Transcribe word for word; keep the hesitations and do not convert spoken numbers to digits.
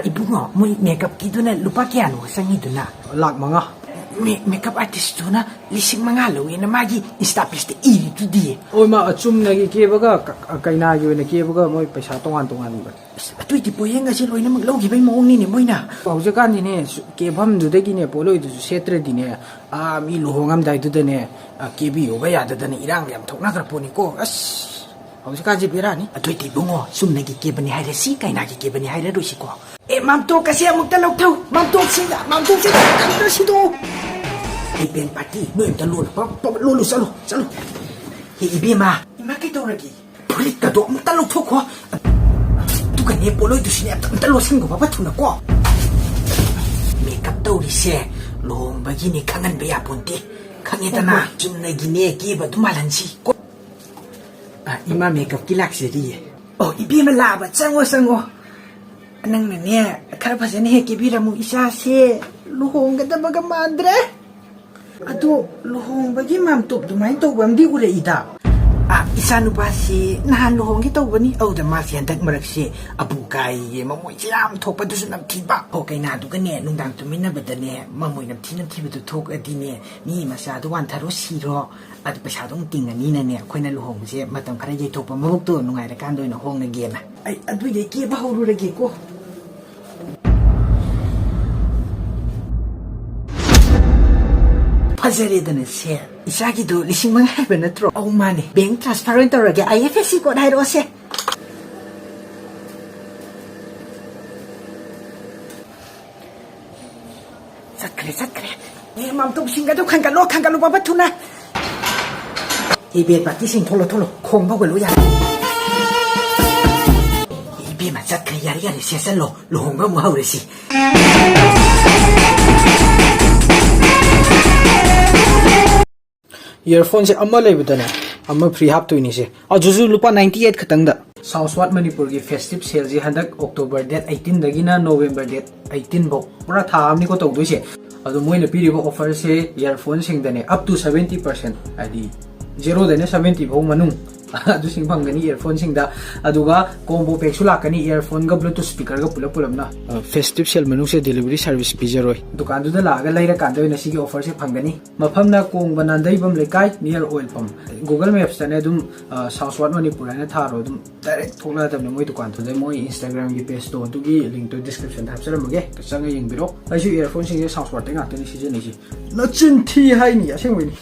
ꯏꯕꯨꯡꯉꯣ, ꯃꯣꯏ ꯃꯦꯀꯞꯀꯤꯗꯨꯅ ꯂꯨꯄꯥ ꯀꯌꯥꯅꯣ ꯆꯪꯉꯤꯗꯨꯅ? ꯂꯥꯛ ꯃꯉꯥ꯫ ꯃꯦ-, ꯃꯦꯀꯞ ꯑꯥꯔꯇꯤꯁꯇꯨꯅ ꯂꯤꯁꯤꯡ ꯃꯉꯥ ꯂꯧꯋꯦꯅ ꯃꯥꯒꯤ ꯏꯟꯁꯇꯥ ꯄꯦꯖꯇ ꯏꯔꯤꯗꯨꯗꯤ꯫ ꯍꯣꯏ, ꯃꯥ ꯑꯆꯨꯝꯅꯒꯤ ꯀꯦꯕꯒ ꯀ-, ꯀ-, ꯀꯩꯅꯥꯒꯤ ꯑꯣꯏꯅ ꯀꯦꯕꯒ ꯃꯣꯏ ꯄꯩꯁꯥ ꯇꯣꯉꯥꯟ ꯇꯣꯉꯥꯟꯕ꯫ ꯑꯁ, ꯑꯗꯨꯏꯗꯤ ꯄꯣꯌꯦꯡ ꯑꯁꯤ ꯂꯣꯏꯅꯃꯛ ꯂꯧꯈꯤꯕꯩ ꯃꯑꯣꯡꯅꯤꯅꯦ ꯃꯣꯏꯅ꯫ ꯍꯧꯖꯤꯛꯀꯥꯟꯗꯤꯅꯦ, ꯁꯨ-, ꯀꯦꯐꯝꯗꯨꯗꯒꯤꯅꯦ ꯄꯣꯠꯂꯣꯏꯗꯨꯁꯨ ꯁꯦꯠꯇ꯭ꯔꯗꯤꯅꯦ, ꯑꯥ, ꯃꯤ ꯂꯨꯍꯣꯡꯉꯝꯗꯥꯏꯗꯨꯗꯅꯦ, ꯑ, ꯀꯦꯕꯤꯌꯨꯕ ꯌꯥꯗꯗꯅ ꯏꯔꯥꯡ ꯌꯥꯝ ꯊꯣꯛꯅꯈ꯭ꯔ ꯄꯣꯠꯅꯤꯀꯣ꯫ ꯑꯁ, ꯍꯧꯖꯤꯛꯀꯥꯟꯁꯦ ꯕꯦꯔꯥꯅꯤ꯫ ꯑꯗꯨꯏꯗꯤ ꯏꯕꯨꯡꯉꯣ, ꯆꯨꯝꯅꯒꯤ ꯀꯦꯕꯅꯤ ꯍꯥꯏꯔꯁꯤ, ꯀꯩꯅꯥꯒꯤ ꯀꯦꯕꯅꯤ ꯍꯥꯏꯔꯔꯣꯏꯁꯤꯀꯣ꯫ ꯑꯦ, ꯃꯥꯝꯇꯣꯛꯀꯁꯦ ꯑꯃꯨꯛꯇ ꯂꯧꯊꯧ꯫ ꯃꯥꯝꯇꯣꯛꯁꯤꯡꯗ, ꯃꯥꯝꯇꯣꯛꯁꯤꯡꯗ ꯑꯃꯨꯛꯇ ꯁꯤꯗꯣꯛꯎ꯫ ꯑꯦ, ꯕꯦꯟ ꯄꯥꯔꯇꯤ, ꯅꯣꯏ ꯑꯝꯇ ꯂꯣꯜꯂꯨ꯫ ꯄ-, ꯄ-, ꯂꯣꯜꯂꯨ, ꯆꯠꯂꯨ, ꯆꯠꯂꯨ꯫ ꯍꯦ, ꯏꯕꯦꯝꯃ꯫ ꯏꯃꯥ, ꯀꯩꯗꯧꯔꯒꯦ? ꯐꯨꯔꯤꯠꯀꯗꯣ ꯑꯃꯨꯛꯇ ꯂꯧꯊꯣꯛꯈꯣ꯫ ꯑꯗꯨꯒꯅꯦ, ꯄꯣꯠꯂꯣꯏꯗꯨꯁꯨꯅꯦ, ꯑꯝꯇ, ꯑꯝꯇ ꯂꯣꯠꯁꯤꯟꯈꯣ, ꯐꯕ ꯊꯨꯅꯀꯣ꯫ ꯃꯦꯀꯞ ꯇꯧꯔꯤꯁꯦ ꯂꯨꯍꯣꯡꯕꯒꯤꯅꯦ, ꯈꯪꯍꯟꯕ ꯌꯥꯄꯣꯟꯇꯦ꯫ ꯈꯪꯉꯦꯗꯅ? ꯍꯣꯏ, ꯍꯣꯏ꯫ ꯆꯨꯝꯅꯒꯤꯅꯦ, ꯀꯦꯕ ꯑꯗꯨꯝ ꯃꯥꯜꯍꯟꯁꯤ ꯀꯣ꯫ ꯑ, ꯏꯃꯥ ꯃꯦꯀꯞꯀꯤ ꯂꯥꯛꯆꯔꯤꯌꯦ꯫ ꯑꯣ, ꯏꯕꯦꯝꯃ ꯂꯥꯛꯑꯕ? ꯆꯪꯉꯣ, ꯆꯪꯉꯣ꯫ ꯅꯪꯅꯅꯦ, ꯈꯔ ꯐꯖꯅ ꯍꯦꯛ ꯀꯦꯕꯤꯔꯝꯃꯨ, ꯏꯆꯥꯁꯦ ꯂꯨꯍꯣꯡꯒꯗꯕꯒ ꯃꯥꯟꯗ꯭ꯔꯦ꯫ ꯑꯗꯣ ꯂꯨꯍꯣꯡꯕꯒꯤ ꯃꯥꯝꯇꯣꯞ ꯑꯗꯨꯃꯥꯏꯅ ꯇꯧꯕ ꯑꯃꯗꯤ ꯎꯔꯛꯏꯗ꯫ ꯑ, ꯏꯆꯥꯅꯨꯄꯥꯁꯤ ꯅꯍꯥꯟ ꯂꯨꯍꯣꯡꯒꯦ ꯇꯧꯕꯅꯤ, ꯑꯗꯨꯗ ꯃꯥꯁꯤ ꯍꯟꯗꯛ ꯃꯔꯛꯁꯤ ꯑꯕꯨ ꯀꯥꯏꯌꯦ, ꯃꯃꯣꯏꯁꯦ ꯌꯥꯝ ꯊꯣꯛꯄꯗꯨꯁꯨ ꯅꯝꯊꯤꯕ꯫ ꯍꯣ, ꯀꯩꯅꯥꯗꯨꯒꯅꯦ, ꯅꯨꯡꯗꯥꯡ ꯇꯨꯝꯃꯤꯟꯅꯕꯗꯅꯦ, ꯃꯃꯣꯏ ꯅꯝꯊꯤ ꯅꯝꯊꯤꯕꯗꯨ ꯊꯣꯛꯑꯗꯤꯅꯦ, ꯃꯤ ꯃꯆꯥꯗꯣ ꯋꯥꯟꯊꯔꯣ ꯁꯤꯔꯣ, ꯑꯗꯨ ꯄꯩꯁꯥꯗꯣ ꯑꯃꯨꯛ ꯇꯤꯡꯉꯅꯤꯅꯅꯦ, ꯑꯩꯈꯣꯏꯅ ꯂꯨꯍꯣꯡꯕꯁꯦ ꯃꯇꯝ ꯈꯔ ꯌꯩꯊꯣꯛꯄ, ꯃꯕꯨꯛꯇꯣ ꯅꯨꯡꯉꯥꯏꯔꯀꯥꯟꯗ ꯑꯣꯏꯅ ꯍꯣꯡꯉꯒꯦꯅ꯫ ꯑꯩ ꯑꯗꯨꯏꯗꯤ ꯀꯦꯕ ꯍꯧꯔꯨꯔꯒꯦꯀꯣ꯫ ꯐꯖꯔꯦꯗꯅ ꯁꯦ꯫ ꯏꯆꯥꯒꯤꯗꯣ ꯂꯤꯁꯤꯡ ꯃꯉꯥ ꯍꯥꯏꯕ ꯅꯠꯇ꯭ꯔꯣ? ꯑꯧ, ꯃꯥꯅꯦ꯫ ꯕꯦꯡ ꯇ꯭ꯔꯥꯟꯁꯐꯔ ꯑꯣꯏꯅ ꯇꯧꯔꯒꯦ꯫ ꯑꯥꯏ ꯑꯦꯐ ꯑꯦꯁ ꯁꯤ ꯀꯣꯗ ꯍꯥꯏꯔꯛꯑꯣꯁꯦ꯫ ꯆꯠꯈ꯭ꯔꯦ, ꯆꯠꯈ꯭ꯔꯦ꯫ ꯑꯦ, ꯃꯥꯝꯇꯣꯞꯁꯤꯡꯒꯗꯣ ꯈꯟꯒꯠꯂꯣ, ꯈꯟꯒꯠꯂꯣ, ꯕꯕꯥ, ꯊꯨꯅ꯫ ꯏꯕꯦꯟ ꯄꯥꯔꯇꯤꯁꯤꯡ, ꯊꯣꯛꯂꯣ, ꯊꯣꯛꯂꯣ, ꯈꯣꯡꯕ ꯍꯧꯒꯠꯂꯣ, ꯌꯥꯔꯦ꯫ ꯏꯕꯦꯝꯃ, ꯆꯠꯈ꯭ꯔꯦ, ꯌꯥꯔꯦ, ꯌꯥꯔꯦ, ꯁꯦ, ꯆꯠꯂꯣ, ꯂꯨꯍꯣꯡꯕ ꯑꯃꯨꯛ ꯍꯧꯔꯁꯤ꯫ ꯏꯌꯥꯔꯐꯣꯟꯁꯦ ꯑꯃ ꯂꯩꯕꯗꯅꯦ, ꯑꯃ ꯐ꯭ꯔꯤ ꯍꯥꯞꯇꯣꯏꯅꯤꯁꯦ꯫ ꯑꯗꯨꯁꯨ ꯂꯨꯄꯥ ninety eight ꯈꯛꯇꯪꯗ꯫ ꯁꯥꯎꯊ ꯁ꯭ꯋꯥꯠ ꯃꯅꯤꯄꯨꯔꯒꯤ ꯐꯦꯁꯇꯤꯚ ꯁꯦꯜꯁꯤ ꯍꯟꯗꯛ ꯑꯣꯛꯇꯣꯕꯔ ꯗꯦꯠ eighteen ꯗꯒꯤꯅ ꯅꯣꯕꯦꯝꯕꯔ ꯗꯦꯠ eighteen ꯐꯥꯎ ꯄꯨꯔꯥ ꯊꯥ ꯑꯃꯅꯤꯀꯣ ꯇꯧꯗꯣꯏꯁꯦ꯫ ꯑꯗꯣ ꯃꯣꯏꯅ ꯄꯤꯔꯤꯕ ꯑꯣꯐꯔꯁꯦ ꯏꯌꯥꯔꯐꯣꯟꯁꯤꯡꯗꯅꯦ, up to seventy percent, ꯍꯥꯏꯗꯤ zero ꯗꯩꯅ seventy ꯐꯥꯎ ꯃꯅꯨꯡ ꯑꯗꯨꯁꯤꯡ ꯐꯪꯒꯅꯤ ꯏꯌꯥꯔꯐꯣꯟꯁꯤꯡꯗ꯫ ꯑꯗꯨꯒ ꯀꯣꯝꯕꯣ ꯄꯦꯛꯁꯨ ꯂꯥꯛꯀꯅꯤ, ꯏꯌꯥꯔꯐꯣꯟꯒ ꯕ꯭ꯂꯨꯇꯨꯠ ꯁ꯭ꯄꯤꯀꯔꯒ ꯄꯨꯂꯞ ꯄꯨꯂꯞꯅ꯫ ꯐꯦꯁꯇꯤꯚ ꯁꯦꯜ ꯃꯅꯨꯡꯁꯤꯗ ꯗꯦꯂꯤꯚꯔꯤ ꯁꯥꯔꯚꯤꯁ ꯄꯤꯖꯔꯣꯏ꯫ ꯗꯨꯀꯥꯟꯗꯨꯗ ꯂꯥꯛꯑꯒ ꯂꯩꯔꯀꯥꯟꯗ ꯑꯣꯏꯅ ꯁꯤꯒꯤ ꯑꯣꯐꯔꯁꯦ ꯐꯪꯒꯅꯤ꯫ ꯃꯐꯝꯅ ꯀꯣꯡꯕ ꯅꯥꯟꯗꯩꯕꯝ ꯂꯩꯀꯥꯏ, near oil pump꯫ Google Mapsꯇꯅꯦ ꯑꯗꯨꯝ ꯁꯥꯎꯁ ꯋꯥꯠ ꯃꯅꯤꯄꯨꯔ ꯍꯥꯏꯅ ꯊꯥꯔꯣ, ꯑꯗꯨꯝ ꯗꯥꯏꯔꯦꯛ ꯊꯣꯛꯂꯛꯑꯗꯕꯅꯤ ꯃꯣꯏ ꯗꯨꯀꯥꯟꯗꯨꯗ꯫ ꯃꯣꯏ Instagramꯒꯤ ꯄꯦꯖꯇꯣ, ꯑꯗꯨꯒꯤ ꯂꯤꯡꯛꯇꯣ ꯗꯤꯁꯀ꯭ꯔꯤꯞꯁꯟꯗ ꯍꯥꯞꯆꯔꯝꯃꯒꯦ, ꯆꯪꯉ ꯌꯦꯡꯕꯤꯔꯣ꯫ ꯑꯩꯁꯨ ꯏꯌꯥꯔꯐꯣꯟꯁꯤꯡꯁꯦ ꯁꯥꯎꯁ ꯋꯥꯠꯇꯩ ꯉꯥꯛꯇꯅꯤ ꯁꯤꯖꯤꯟꯅꯩꯁꯦ꯫ ꯅꯆꯤꯟ ꯊꯤ ꯍꯥꯏꯅꯤ, ꯑꯁꯦꯡꯕꯩꯅꯤ꯫